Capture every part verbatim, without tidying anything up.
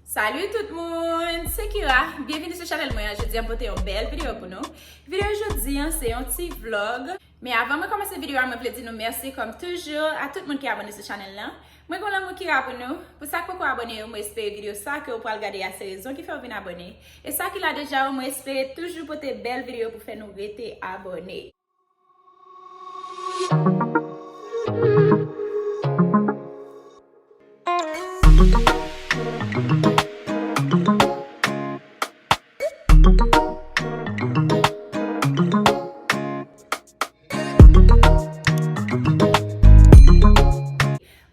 Salut tout moun, se Kira. Byenvini sou chanèl mwen an. Jodi an pote yon bèl videyo pou nou. Videyo jodi an se yon ti vlog. Men avan mwen kòmanse videyo a, mwen vle di nou mèsi kòm toujou a tout moun ki abòne sou chanèl lan. Mwen gen lanmou Kira pou nou. Pou sa k poko abòne yo, mwen espere videyo sa ke w pral gade a se rezon ki fè w vin abòne. E sa ki la deja yo, mwen espere toujou pote bèl videyo pou fè nou rete abòne.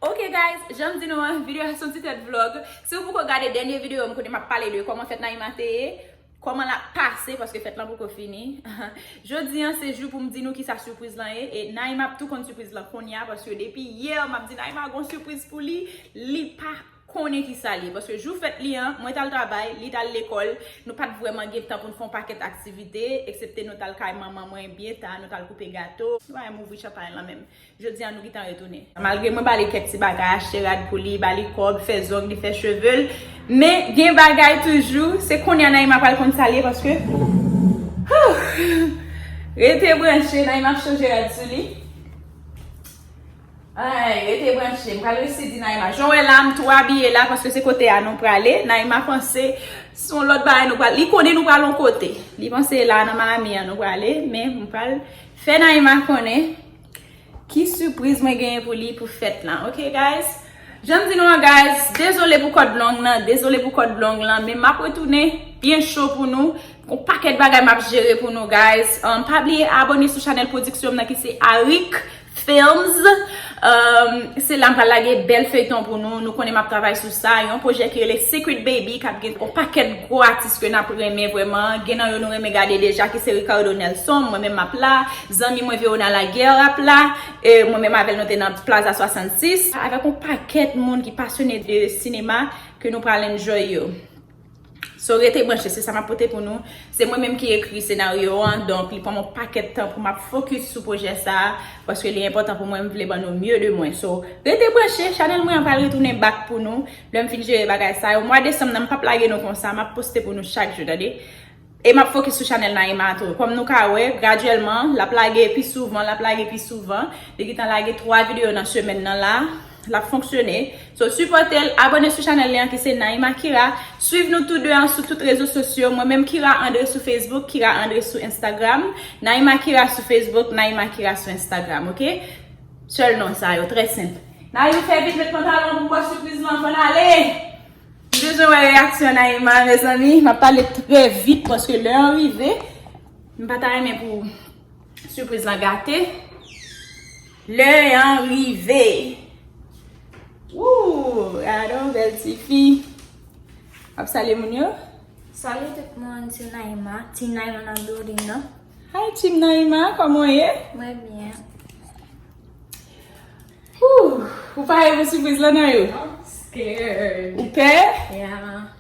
Ok guys, jan m di nou an, videyo a se yon ti tèt vlog. Si w poko gade dènye videyo, m konnen m ap pale de kòman fèt Naïma te ye, kòman l ap pase, paske fèt lan poko fini. Jodi an, se jou pou m di nou kisa sipriz lan ye, e Naïma ap tou konn sipriz lan kounye a, paske depi yè, m ap di Naïma gon sipriz pou li, li pa konnen kisa l ye, paske jou fèt li an, mwen t al travay, li t al lekòl, nou pa t vrèman gen tan pou n fè yon pakèt aktivite, eksepte nou t al kay manman mwen byen ta, nou t al koupe gato, nou pa menm ouvri chanpay lan menm. Jodi a nou gentan retounen. Malgre mwen ba li kèk ti bagay, achte rad pou li, ba li kòb, fè zong li, fè cheve l, men gen bagay toujou, se kounye a Naïma pral konn sa l ye, paske, huh, rete branche, Naïma ap chanje rad sou li. Ay, rete branche. M pral resi di Naïma. Jan w wè la, m tou abiye la paske se kote a nou prale. Naïma panse se yon lòt bagay nou pral. Li konnen nou pral yon kote. Li panse la nan Miami an nou prale, men m pral fè Naïma konnen ki sipriz mwen genyen pou li pou fèt lan. Ok, guys? Jan m di nou an, guys, dezole pou kòd long lan, dezole pou kòd long lan, men m ap retounen byen cho pou nou. Gon pakèt bagay m ap jere pou nou, guys. Um, pa bliye abòne sou chanèl pwodiksyon m nan ki se Arik Films. Um, se la m pral lage bèl feyton pou nou. Nou konnen m ap travay sou sa. Yon pwojè ki rele Secret Baby, k ap gen yon pakèt gwo atis ke n ap renmen vrèman. Gen nan yo nou renmen gade deja, ki se Ricardo Nelson. Mwen menm m ap la. Zanmi mwen Verona Laguerre ap la. E mwen menm avè l nou te nan Plaza swasannsis. Avèk yon pakèt moun ki pasyone de sinema ke nou pral enjoy yo. So, rete branche, se sa m ap pote pou nou. Se mwen menm ki ekri senaryo an, donk li pran m yon pakèt tan pou m ap fokis sou pwojè sa a, paske li enpòtan pou mwen, m vle ban nou mye de mwen. So, rete branche, chanèl mwen an pral retounen back pou nou, lè m fin jere bagay sa yo. Mwa desanm nan, m p ap lage nou konsa, m ap poste pou nou chak jou, tande. E m ap fokis sou chanèl Naïma tou. Kòm nou ka wè, gradyèlman, l ap lage pi souvan, l ap lage pi souvan. Li gentan lage twa videyo nan semèn nan la. L ap fonksyone. So, sipòte l, abòne sou chanèl li an ki se Naïma Kira. Swiv nou tou de an sou tout rezo sosyo. Mwen menm Kira André sou Facebook, Kira André sou Instagram, Naïma Kira sou Facebook, Naïma Kira sou Instagram, ok? Sèl non sa yo, trè senp. Naïma, fè vit, met pantalon pou m ba w sipriz lan, fò n ale! M bezwen wè reyaksyon Naïma, mezanmi. M ap pale trè vit paske lè an rive, m pa ta renmen pou sipriz lan gate. Lè an rive. Woo, gade yon bèl tifi. Ap salye moun yo. Salut tout moun, se Naïma. Team Naïma nan building nan. Hi, Team Naïma, kòman w ye? Mwen byen. Woo, ou pare pou sipriz lan, Naïma? I'm scared. Ou pè? Yeah.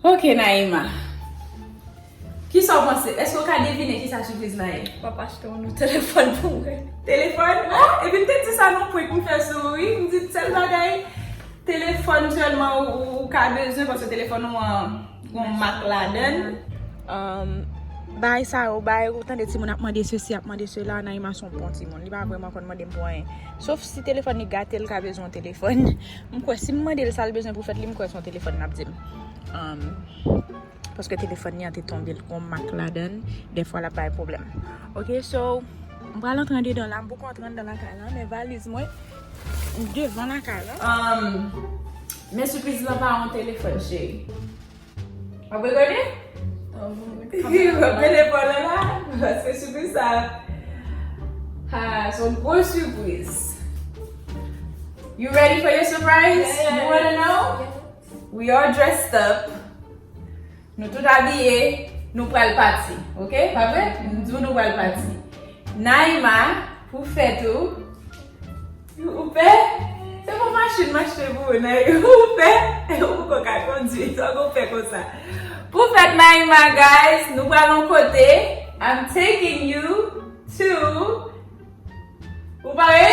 Ok, Naïma. Kisa w panse? Èske w ka devine kisa sipriz la ye? W ap achte yon nou telefòn pou mwen. Telefòn? Oh, epi m te di sa nan prank m fè sou ou, wi. M di sèl bagay, telefòn sèlman ou, ou, ou ka bezwen, paske telefòn ou an gon mak ladan l. Um, bay sa yo, bay, ou tande timoun ap mande sesi, ap mande sela, Naïma se yon bon timoun. Li pa vrèman konn mande m pou anyen. Sof si telefòn li gate, l ka bezwen yon telefòn. M kwè si m mande l sa l bezwen pou fèt li, m kwè se yon telefòn l ap di m. Um, paske telefòn li an te tonbe, l gon mak ladan l, dèfwa l ap bay pwoblèm. Ok, so, m pral antre andedan la, m poko antre anndan lakay la, men valiz mwen devan lakay la. Um, men sipriz lan pa yon telefòn, cheri. W ap rekòde? Yo, w ap mete pòl la, paske sipriz sa, ha, se yon gwo sipriz. You ready for your surprise? Yeah. You wanna know? Yeah. We all dressed up. Nou tout abiye, nou pral pati, ok? Pa vre? M di w nou pral pati. Naïma, pou fèt ou, ou pè? Se pou machin m achte pou ou, Naïma. Ou pè? Ou poko ka kondwi, sa ou pè konsa. Pou fèt Naïma, guys, nou pral yon kote. I'm taking you to. Ou pare?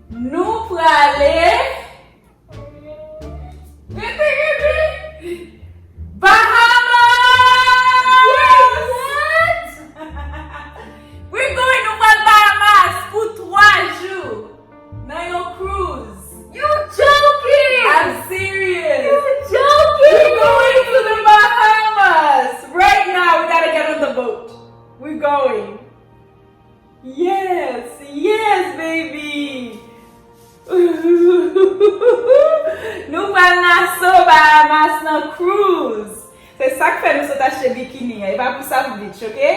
Nou prale. Rete, rete. Bahamas nan cruise. Se sa k fè nou sot achte bikini an. E pa pou South Beach, oke?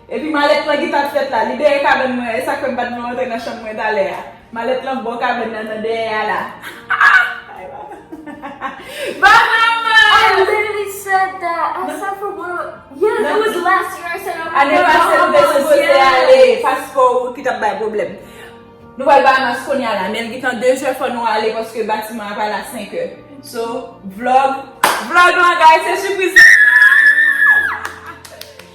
Epi malèt lan ki t ap fèt la, li dèyè kabann mwen. E sa k fè m pa t vle rantre nan chanm mwen talè a. Malèt lan bò kabann nan, nan dèyè a la. Bahamas! I literally said that. I suffer, bro. Yeah, it was last year I said I was going to Bahamas. Ane pase nou te sipoze ale, paspò ou ki t ap bay pwoblèm. Nou pral Bahamas kounye a la, men l gentan de zè, fò nou ale paske batiman an pral a senk è. So, vlog, vlog lan, guys, se sipriz.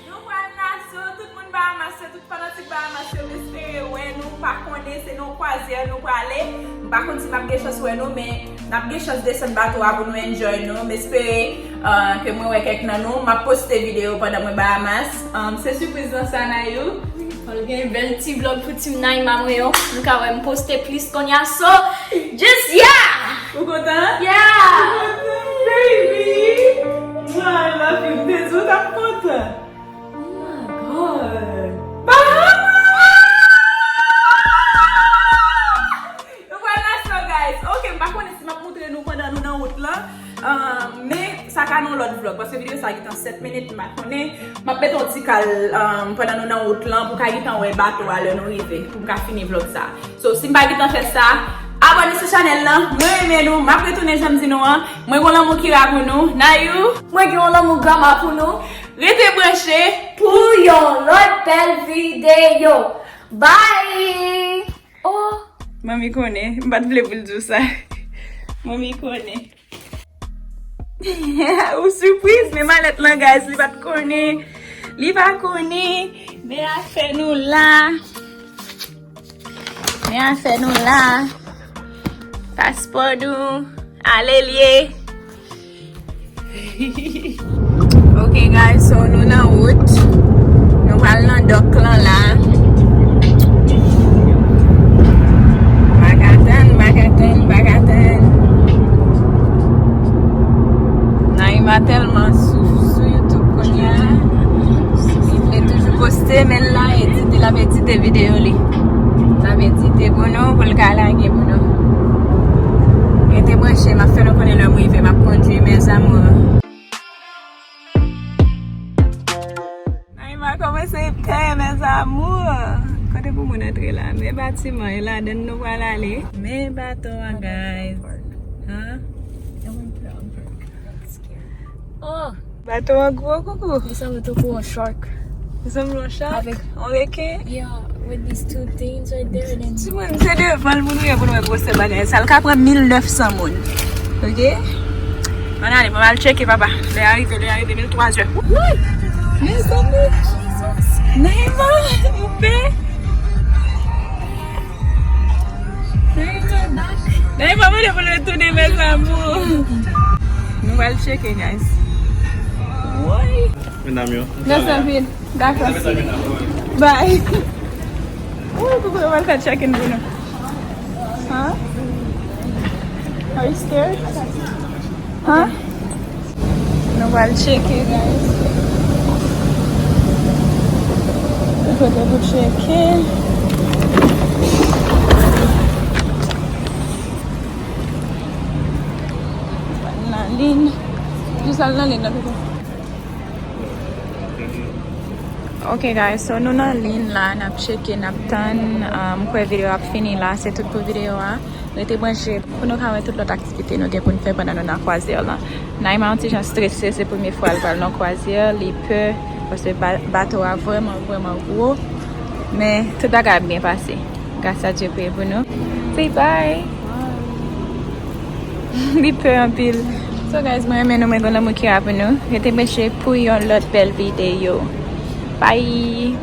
Nou pral Nassau, tout moun Bahamas, se tout fanatik Bahamas yo, m espere wè nou, pa konnen se nan kwazyè nou prale. M pa konn si m ap gen chans wè nou, men n ap gen chans desann bato a pou nou enjoy nou. M espere, euh, ke mwen wè kèk nan nou. M ap poste videyo pandan mwen Bahamas. Um, se sipriz lan sa, Nayou. Fò l gen bèl ti vlog pou Team Naima mwen yo. Nou ka wè m poste plis kounye a. So, just yeah! Ou kontan? Yeah! Ou kontan, baby? Mwa, I love you. M te di w t ap kontan. Oh my God. Bahamas! Nou pral Nassau, guys. Ok, m pa konnen si m ap montre nou pandan nou nan wout lan. Ah, men sa ka nan lòt vlog, paske videyo sa gentan sèt minit, m pa konnen. M ap mete yon ti kal, ah, pandan nou nan wout lan pou ka gentan wè bato a lè nou rive, pou m ka fini vlog sa. So, si m pa gentan fè sa, abòne sou chanèl lan, mwen renmen nou, m ap retounen jan m di nou an. Mwen gen yon lanmou Kira pou nou. Nayou. Mwen gen yon lanmou Grandma pou nou. Rete branche pou yon lòt bèl videyo. Bye! Oh! Manmi konnen, m pa t vle pou l di w sa. Manmi konnen. Ou sipriz, men malèt lan, guys, li pa t konnen. Li pa konnen. Men afè nou la. Men afè nou la. Paspò nou. Ale l ye. Ok, guys, so nou nan wout. Nou pral nan dòk lan la. Bakatann, bakatann, bakatann. Naima tèlman sou, sou YouTube kounye a. Li vle toujou poste, men l la edite, l ap edite videyo li. L ap edite pou nou, pou l ka lage pou nou. Rete branche, m ap fè nou konnen lè m rive, m ap kondui, mes amours. Naima kòmanse pè, mes amours. Kote pou moun antre la? Men batiman, e ladan nou pral ale. Men bato a, guys. Hein? Oh! Bato an gwo, koukou. Li sanble tankou yon shark. Li sanble yon shark? Avèk yon reken? Yeah, with these two things right there, and then... Timoun, se devan l pou nou ye pou nou wè gwosè bagay sa. L ka pran mil nèf san moun. Ok? Ann ale, mwen al tcheke, papa. Lè a rive, lè a rive, men l twa zè. Woy! Mezanmi! Naima, ou pè? Dayè pa mande pou l retounen, mes amours. Nou pral tcheke, guys. Woy. Medam yo. Mèsi anpil. Dakò. Bye. Ooh, koukou, yo pral fè check-in pou nou. Huh? Are you scared? Huh? Nou pral tcheke, guys. Kote pou tcheke. Nan liy. Jis al nan liy nan, pitit. Ok, guys, so nou nan liy la, n ap tcheke, n ap tann. Um, m kwè videyo ap fini la, se tout pou videyo a. Rete branche pou nou ka wè tout lòt aktivite nou gen pou n fè pandan nou nan kwazyè lan. Naima yon ti jan strese, se premye fwa l pral nan kwazyè, li pè, paske ba-, bato a vrèman, vrèman gwo. Men, tout bagay ap byen pase. Gras a Dye priye pou nou. Say bye. Li pè anpil. So, guys, mwen renmen nou, mwen gen lanmou ki ap nou. Rete branche pou yon lòt bèl videyo. Bye.